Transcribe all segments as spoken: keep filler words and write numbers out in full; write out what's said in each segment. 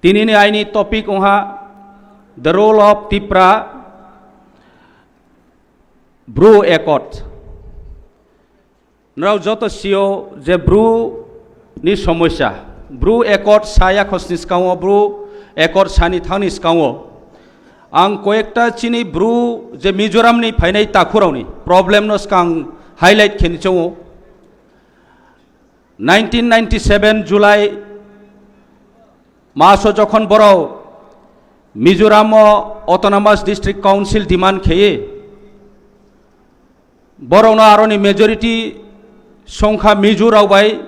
Tinini aini topic wngha the role of Tipra Bru Accord. Norok joto sio je Bru ni somosya, Bru Accord saya khosni skango, Bru Accord sani thangni skango ang koyekta chini Bru je Mizoram ni phainai takhurokni problem no skang highlight kheni chongo. Nineteen ninety-seven July maso jokhon borok Mizoram o Autonomous District Council demand kheye, borokno aroni majority songkha Mizo rok bai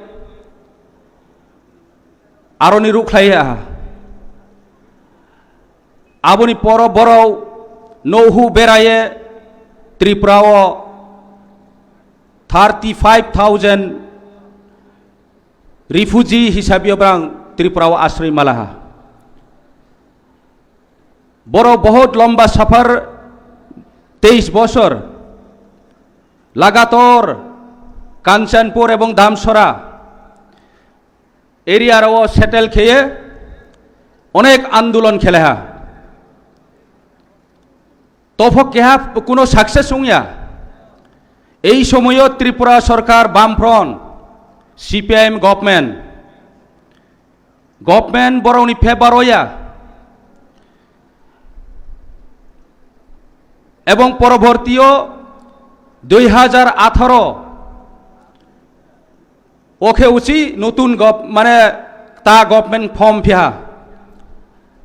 aroni rukhlai ha. Aboni poro borok nohu beraye Tripura o thirty five thousand refugee hisabe brang Tripura o asroi malaha. Borok bahut lomba safar, teis bosor lagator Kanchanpur ebong Damsora area rao settle kheye onek andolon kheleha. Topho keha kuno success wngya. Ei somoyo Tripura sorkar Bamfront, C P I M government, government borokni favour oya. Ebong porobortio dui hajar atharo okhe uchi nutun gov-, mane ta government form phiha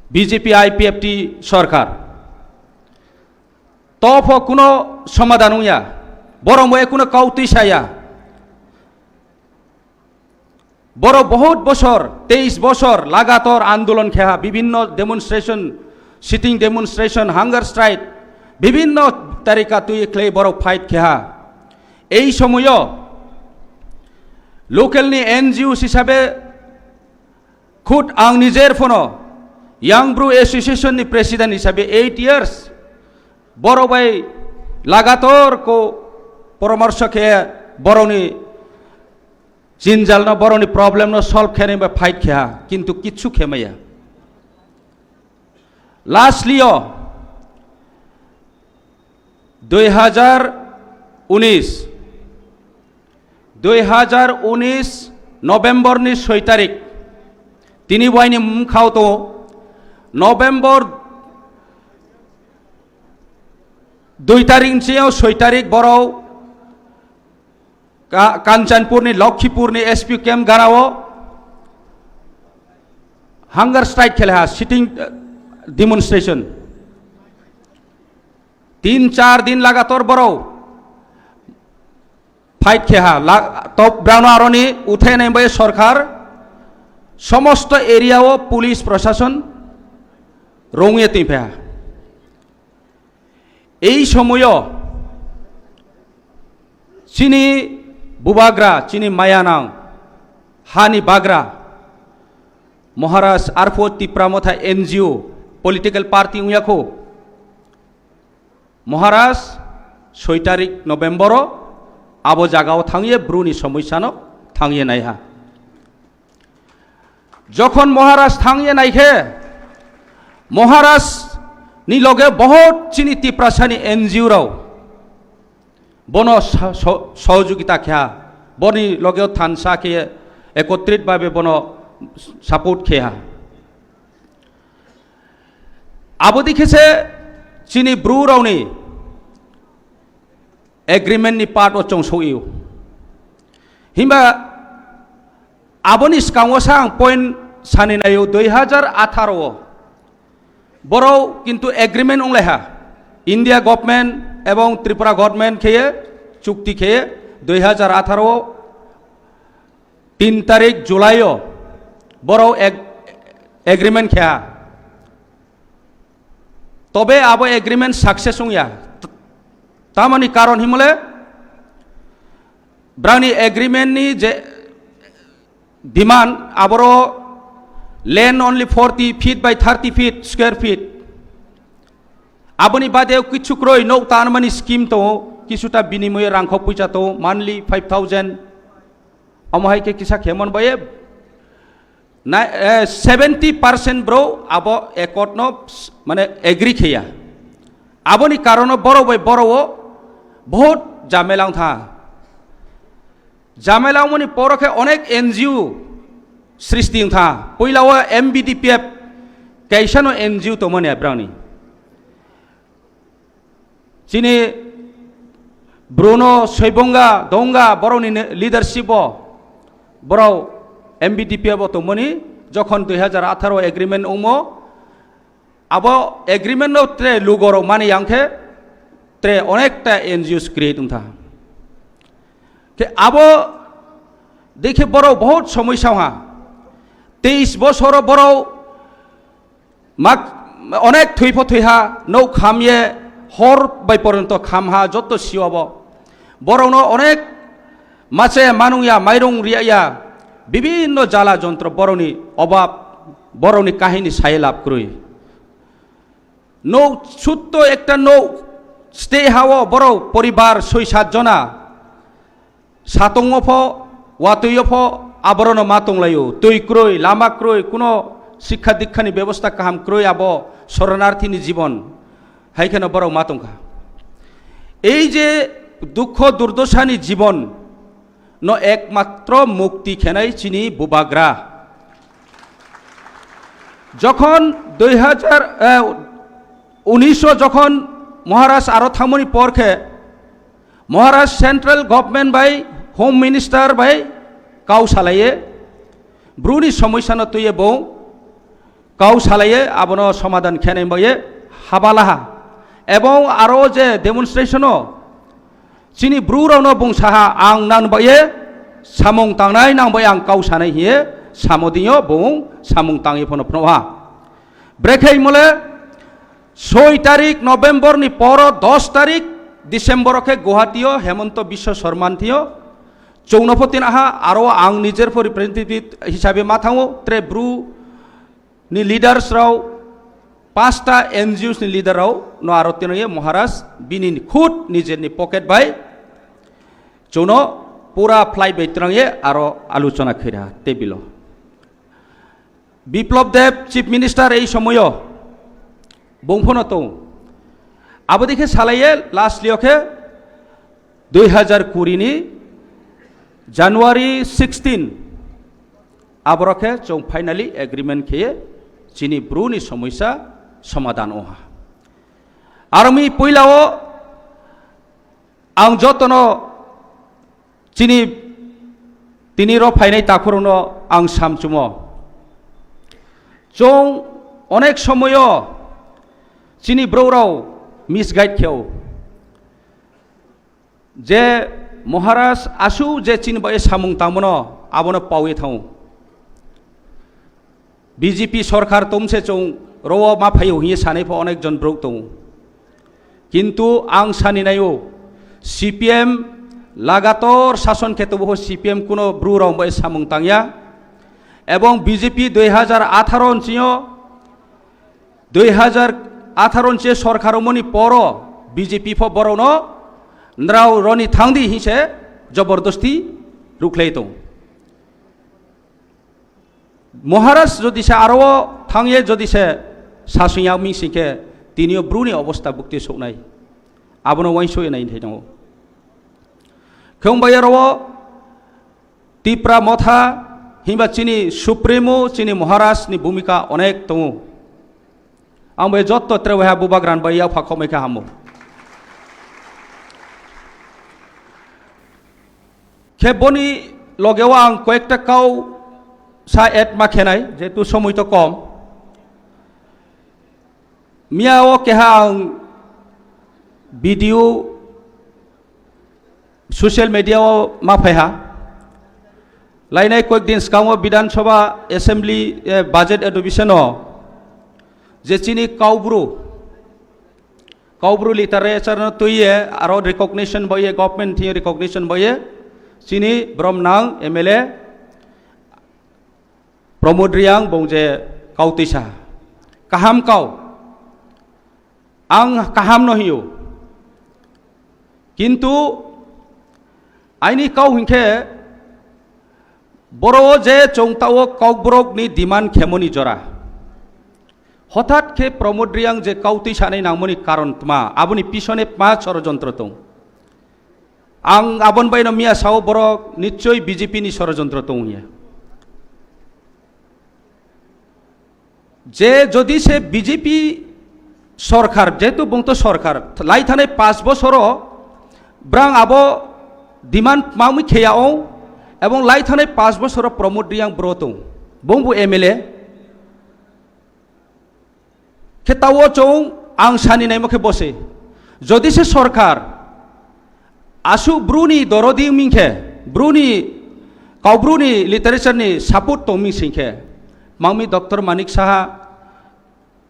B J P I P F T sorkar. Topho kuno somadhan wngya. Borok mo kuno kautwi saya. Borok bahut bosor, teis bosor lagator andolon kheha, bibhinno demonstration, sitting demonstration, hunger strike, bibhinno tarika twi khlai borok fight kheha. Ei somoyo local ni N G O hisabe khud ang nijer phono Young Bru Association ni president hisabe eight years borok bai lagator ko poramorsho khe borokni jinjalno, borokni problemno solve khenai bai fight kheha, kintu kichu khemaya. Lastly o dui hajar unis, dui hajar unis November ni soi tarik, tini waini mkhao to November dui tarik ni soi tarik borok Ka-, Kanchanpur ni Lokhipur ni S P camp garao hunger strike kheleha, sitting, eh, demonstration. Tin char din lagator borok fight kheha, la-, top brano aroni uthenai bai sorkar somosto area o police prosason rongye tongpha. Ei somoyo chini bubagra, chini mayanang, hani bagra, Maharaj Arpho Tipra Motha N G O, political party wngya kho. Maharaj soi tarik November o abo jagao thangye Bruni somoisano thangye naiha. Jokhon Maharaj thangye naikhe, Maharaj ni loge bahut chini Tiprasani N G O rao bono sa-, so-, sohojogita kheha, boni loge thansa khe ekotrit babe bono support kheha. Abodi khe se chini Bru raoni agreement ni part o chong sogio. Himba aboni skango sa ang point sani naio, dui hajar atharo o borok kintu agreement onglaiha, India government ebong Tripura government kheye chukti kheye dui hajar atharo o tin tarik July o borok ag-, agreement kheha. Tobe abo agreement success wngya. T-, tamani karon himole brani agreement ni je demand aboro land only forty feet by thirty feet square feet. Aboni bade kichu kroi nok tanmani scheme tongo, kisuta binimoye rangkho puisa tongo, monthly five thousand. Omo hai khe kisa khemon baye Na, eh, seventy percent bro abo accord no s-, mane agree kheya. Aboni karono borok bai borok o bahut jamela wngtha. Jamela wngmani poro khe onek N G O srishti wngtha. Puila o M B D P F kaisa no N G O tongmani abrangni. Chini Bruno Soibonga Donga borokni ne-, leadership o borok M B D P F o tongmani jokhon dui hazar atharo agreement wngmo, abo agreement no tre lugorok mani yang khe tre onekta N G Os create wngtha. Khe abo dekhe borok bahut somoi saha. Teis bosoro borok mak onek thwi pho thwi ha, nok kham ye hor bai poronto kham ha, jotto sio abo. Borokno onek mache manung ya, mairung riya ya, bibinno jala jontro borokni obab, borokni kahini saye lab kwrwi. Nok sutto ekta nok stay ha o borok poribar soi sat jona. Satung o pho, watui o pho, aborokno ma tonglaio. Twi kwrwi, lama kwrwi, kuno sikha dikhani bebosta kaham kwrwi abo soronarthini jibon. Hai kheno borok ma tongkha. Ei je dukho durdosani jibon no ekmatro mukti khenai chini bubagra. Jokhon dui hazar, eh, unisho jokhon Maharaj aro thangmani por khe Maharaj central government bai, home minister bai kau salaye, Bruni somosya no tuye bo kau salaye, abono somadan khenai baye habalaha. Ebong aro je demonstration o chini Bru rokno bung saha ang nang baye samung tangnai nang bai ang kau sanai hiye samodinyo bung samung tangye phono phnoha. Brekhe mole soi tarik November ni poro dos tarik December o khe Guwahati o Hemonto Biswa Sarma ni thio chwngno pho tin aha aro ang nijer pho representative hisabe ma thango tre Bru ni leaders rao pasta N G Os ni leader rao no aro tin ye Maharaj bini khud nijer ni pocket bai chwngno pura flight bai tin ye aro aluchona khaira table o. Biplab Deb Chief Minister ei somoyo bung phono tong. Abo dikhe salaye last liyo khe dui hazar kuri ni January sixteen aboro khe chwng finally agreement kheye chini Bru ni somosya somadan oha. Aroni puila o ang jotono chini tini ro phainai takhurokno ang samchumo. Chwng onek somoyo chini broukrok misguide kheo. Je Maharaj asu je chini bai samung tangmano abono pawi thango. B J P sorkar tomse chwng rowo ma phaio hiye sanai pho onek jon brouh tongo. Kintu ang sani naio, C P M lagator sason khe tobo C P M kuno bru rok bai samung tangya. Ebong B J P dui hazar atharo nchio, dui hazar atharo nche sorkar moni poro B J P pho borokno nrao roni thangdi hinse jobordosti rukhlai tong. Maharaj jodi se aro thangye jodi se sasungya ming singkhe tinio bruni obosta bukti soknai. Abono wainsoye nai thai tongo. Khwng bai aro Tipra Motha himba chini Supremo, chini Maharaj ni bhumika onek tongo. Ang bai jotto tre waiha bubagra bai yapha khomai kha hamo. Khe boni logeo ang koyekta kau sa add ma khenai, jehetu somoi to kom. Miya o keha ang video social media o ma phaiha. Lainai koyek din swkango Bidhan Sabha Assembly, eh, budget adoption o je chini kaubru Kaubru literature no twiye aro recognition boye, government thing recognition boye, chini brom nang M L A Pramod Reang bong je kau twisa. Kaham kau. Ang kaham no hiyo. Kintu aini kau hinkhe Boro je chwng tao Kokborok ni demand khemoni jora. Hothat khe Pramod Reang je kautwi sanai nangmani karon tma, aboni pisone tma sorojontro tong. Ang abon baino miya sao borok nichoi B J P ni sorojontro tong hiya. Je jodi se B J P sorkar, jehetu bung to sorkar, lai thanai paanch bosoro brang abo demand mangmi kheya o, ebong lai thanai paanch bosoro Pramod Reang bro tong, bung bo M L A. Khe tao chwng ang sani naimo khe bose. Jodi se sorkar asuk bruni dorodi ming khe, bruni, Kokborok ni literature ni support tong ming sing khe, mangmi Doctor Manik Saha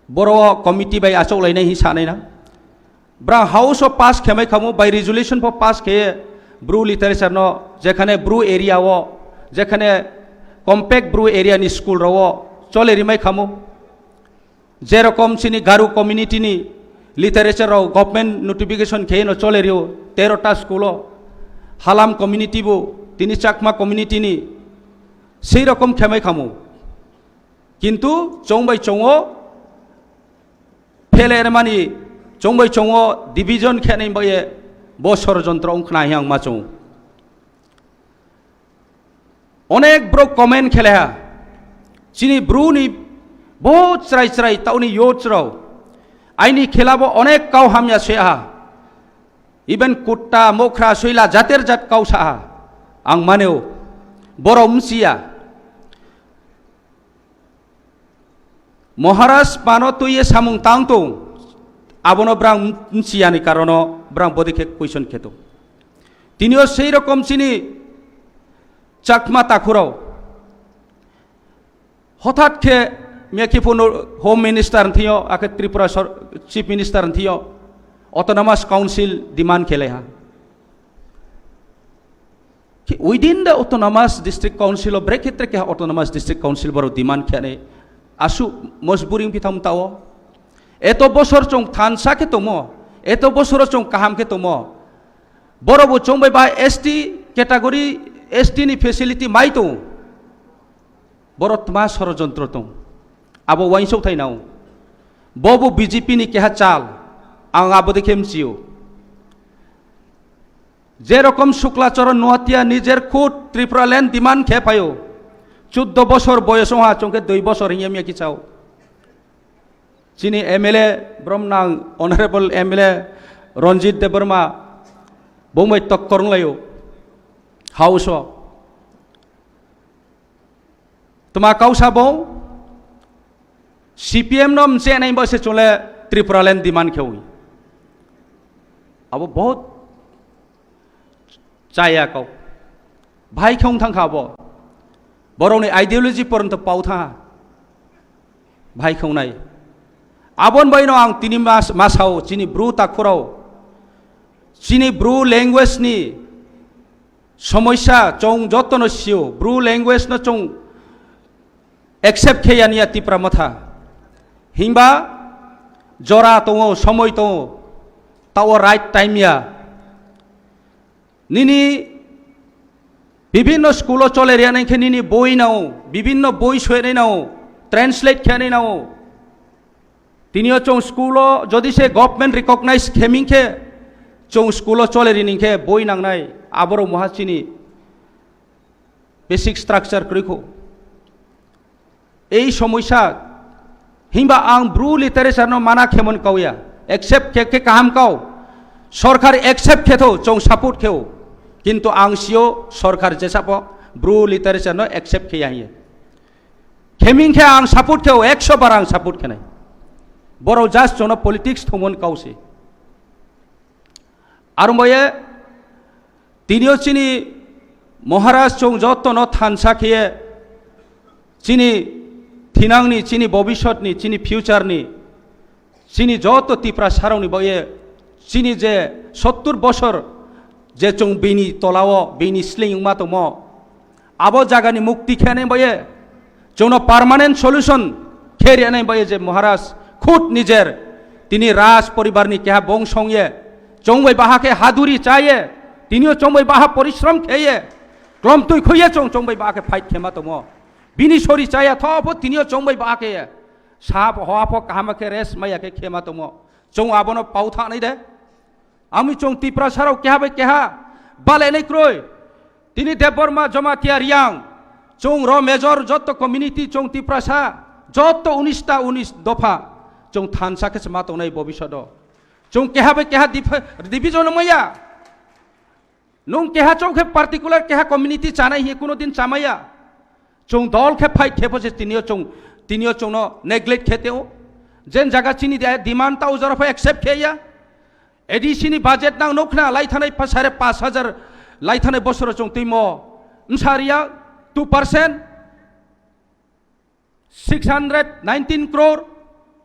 boro committee bai achok lainai hi sanai na. Brang house o pass khemai khamu, by resolution pho pass khe Bru literature no, jekhane Bru area o, jekhane compact Bru area ni school rao chole rimai khamu. Jerokom chini Garu community ni literature rao government notification khe no chole rio, tero ta school o. Halam community bo, tini Chakma community ni, sei rokom khemai khamu. Kintu chwng bai chwng o phele rwmani, chwng bai chwng o division khenai bai bo sorojontro wng khna hi ang ma chwng. Onek borok comment khele ha. Chini Bru ni bo chrai chrai tauni youth rao. Aini khela bo onek kau hamya se ha. Even kutta, mokra, soila, jater jat kau sa ha. Ang maneo. Boro msiya. Maharaj pano twiye samung tang tong, abono brang mchiyani karono brang bodi khe question kheto. Tinio sei rokom chini Chakma takhurao hothat khe mekhi phunu Home Minister thio, akhe Tripura sor-, Chief Minister thio, Autonomous Council demand khelai ha. Ki within the Autonomous District Council of brekhetre ke Autonomous District Council boro demand khane asu mojburi pitham tao. Eto bosor chong thansa khe tomo, eto bosor chong kaham khe tomo. Boro bo chong bai ba S T category, S T ni facility mai to. Boro tma sorojontro tong. Abo waisok thai nao. Bobo B J P ni keha chal. Ang abo de khe mchio. Jerokom Shukla Charan Noatia nijer khud Tripura land demand khe phaio. Chuddo bosor boyos wngha, chongkhe dui bosor hinya miya kichao. Chini M L A brom nang Honorable M L A Ranjit Debbarma bongbai tokkor wnglaio. House o. Tma kausa bo C P M no mchenai bo se chole Tripura land demand khewi. Abo bahut chaya kau. Bhai khong thang kha bo. Borok ni ideology poronto pau tha. Bhai khong nai. Abon bai no ang tini mas, masao chini Bru takhurao. Chini Bru language ni somosya chong jotono sio. Bru language no chong accept khe ya niya Tipra Motha. Himba jora tongo, somoi tongo, tao right time ya. Nini bibinno school o chole riya nai khe nini boi nao, bibinno boi soinai nao, translate khe nai nao. Tinio chong school o jodi se government recognize kheming khe chong school o chole rining khe boi nangnai aboro moha chini basic structure kwrwi kho. Ei somosya himba ang Bru literature no mana khemon kauya, accept khe khe kaham kau, sorkar accept khe tho chong support kheo, kintu ang sio sorkar jesapo Bru literature no accept khe ya hiye. Kheming khe ang support kheo, ekso bar ang support khenai. Borok just chono politics thumon kause. Arumbaye tinio chini Maharaj chong jotono thansa khiye chini thinangni, chini bobisotni, chini future ni, chini joto Tipra sarokni baye chini je sottur bosor je chong bini tolao bini sling wngma tongmo, abo jagani mukti khenai baye, chwngno permanent solution khe rwnai baye je Maharaj khud nijer tini Raj poribarni keha bong songye, chongbai baha khe haduri chaye, tinio chongbai baha porishrom kheye, Klom twi khuiya chwng, chwng bai ba khe fight khema tomo. Bini sori chaya tho pho tinio chwng bai ba khe. Sap hoa pho kaham khe rest maya khe khema tomo. Chwng abono pau thanai de. Ami chwng Tiprasa rok keha bai keha bale nai kroi. Tini Debbarma, Jamatia, Riang, chwng ro major jotto community chwng Tiprasa, jotto unis ta unis dopha chwng thansa khe se ma tongnai bobishodo. Chwng keha bai keha dif-, division maya. Nung keha chwng khe particular keha community chanai hi kuno din chamaya. Chwng dol khe fight khe pho se tinio chwng, tinio chwngno neglect khe teo. Jen jaga chini de-, demand ta ujara pho accept khe ya. A D C ni budget nang nukna lai thanai pa sare pash hajar lai thanai bosoro chwng twi mo. Msariya two percent, six hundred nineteen crore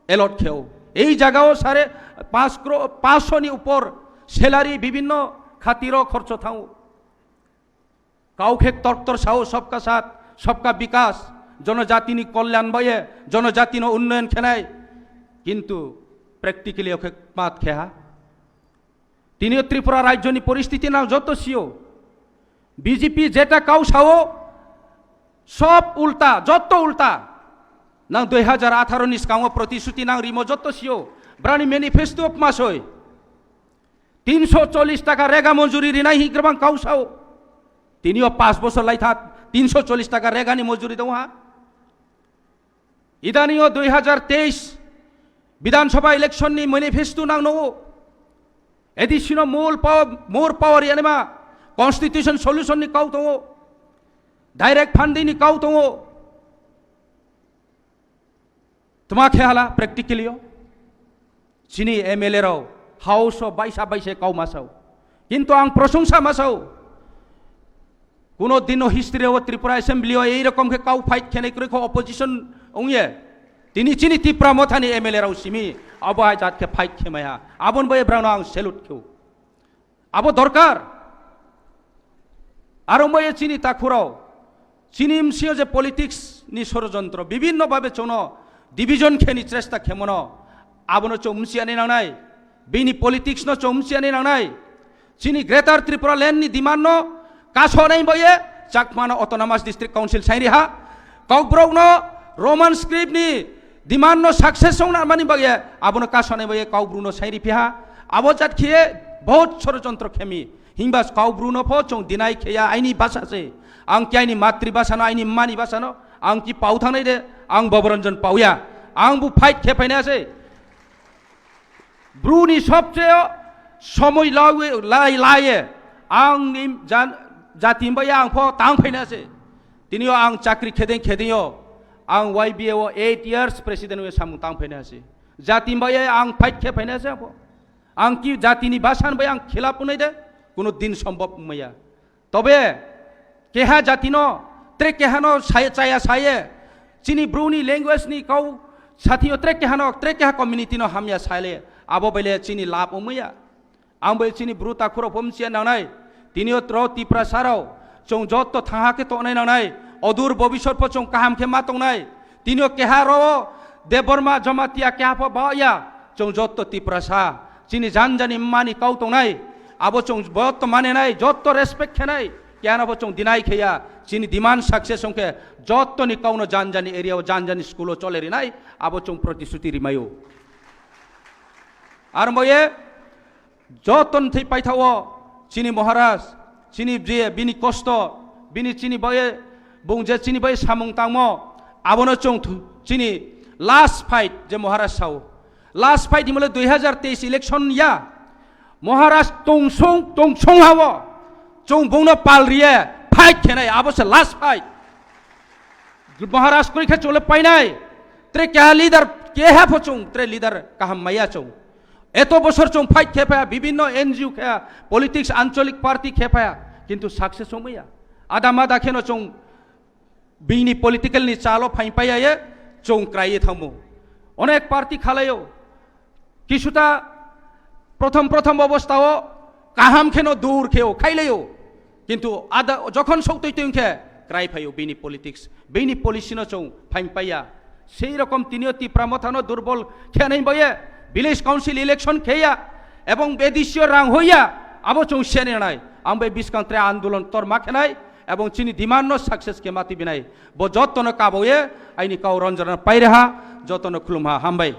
allot kheo. Ei jagao sare pash crore, pash ni upor salary bibinno khatiro khorcho thango. Kau khe torktor sao, sabka saath, sabka bikas, jonojatini kolyan baye, jonojatino unnoyon khenai. Kintu practically okhe mat kheha. Tinio Tripura rajyoni poristiti nang joto sio. B J P jeta kau sao, sob ulta, joto ulta. Nang dui hajar atharo ni skango protishuti nang rimo joto sio. Brani manifesto pmasoi. Tinsho chollish taka rega monjuri rinai hi grabang kau sao. Tinio pash bosor lai tha, tinsho chollish taka rega ni monjuri dong ha. Idani o dui hajar teis Bidhan Sabha election ni manifesto nang no. A D C no more power, more power yanima, constitution solution ni kau tongo. Direct funding ni kau tongo. Tma khe hala practically o. Chini M L A rao house o baisa baisa kau masao. Kintu ang prosongsa masao. Kuno dino history o Tripura Assembly o ei rokom khe kau fight khenai kwrwi kho opposition ongye. Tini chini Tipra Mothani M L A rao simi abo hai jat khe fight khemai ha. Abon bai brano ang salute kheo. Abo dorkar. Aro bai chini takhurao, chini msio je politics ni sorojontro, bibinno babe chwngno division kheni chesta khemono, abono chwng msiani nangnai, bini politics no chwng msiani nangnai. Chini Greater Tripura Land ni demand no kasonai baye Chakma no Autonomous District Council sairi ha, Kokborok no Roman script ni demand no success ong na mani baye abono kasonai baye Kokborok no sairi piha, abo jat khiye bahut sorojontro khemi. Himba Kokborok no pho chwng deny kheya aini basa se. Ang ki aini matri basa no, aini mani basa no, ang ki pau thangnai de, ang Boboranjan pauya. Ang bu fight khe phaina se. Bru ni sobse somoi lawi-, lai, laye. Ang ni jan-, jati baye ang pho tang phaina se. Tinio ang chakri khedeng khedeng yo. Ang Y B A o eight years president we samung tang phaina se. Jati baye ang fight khe phaina se ang pho. Ang ki jatini basan bai ang khilap unai de, kuno din sombhob maya. Tobe keha jatino, tre kehano sai-, chaya saye, chini bruni language ni kau satio tre kehano, tre keha community no hamya saile, abo baile chini lab umaya. Ang bai chini bru takhuro pomchia nangnai, tinio tro Tiprasa rao, chwng jotto thangha khe tongnai nangnai, odur bobisot pho chwng kaham khe ma tongnai, tinio keha ro Debbarma Jamatia keha pho ba ya, chwng jotto Tiprasa, chini janjani mani kau tongnai, abo chwng jotto manenai, jotto respect khenai, kehano pho chwng deny kheya, chini demand success ongkhe, jotto ni kauno janjani area o, janjani school o chole rinai, abo chwng protishuti rimaio. Ar moye, Joton thwi paithao chini Maharaj, chini je bini kosto, bini chini bai, bung je chini bai samung tangmo, abono chwng thu-, chini last fight je Maharaj sao. Last fight himle dui hajar teis election ya. Maharaj tongsong, tongsong hao. Chwng bungno pal riye fight khenai, abo se last fight. Maharaj kwrwi khe chwle painai. Tre keha leader, keha pho chwng, tre leader kaham maya chwng. Eto bosor chwng fight khe phaya, bibinno N G O khe, politics, ancholik party khe phaya, kintu success ongmaya. Ada mada kheno chwng bini political ni chalo phain paya ye, chwng krai ye thangmo. Onek party khalaio, kisuta prothom prothom obostha o kaham kheno dur kheo, khailaio. Kintu ada jokhon sok twi twi khe krai phaio bini politics, bini policy no chwng phain paya. Sei rokom tinio Tipra Motha no durbol khenai boye village council election kheya ebong bedisio rang hoya abo chwng sene nai. Ang bai biskang tre andolon torma khenai Ebong chini demand no success khe ma tibinai. Bo jotono kabaoye aini kau ronjorano pairaha, jotono khulumha, hambai.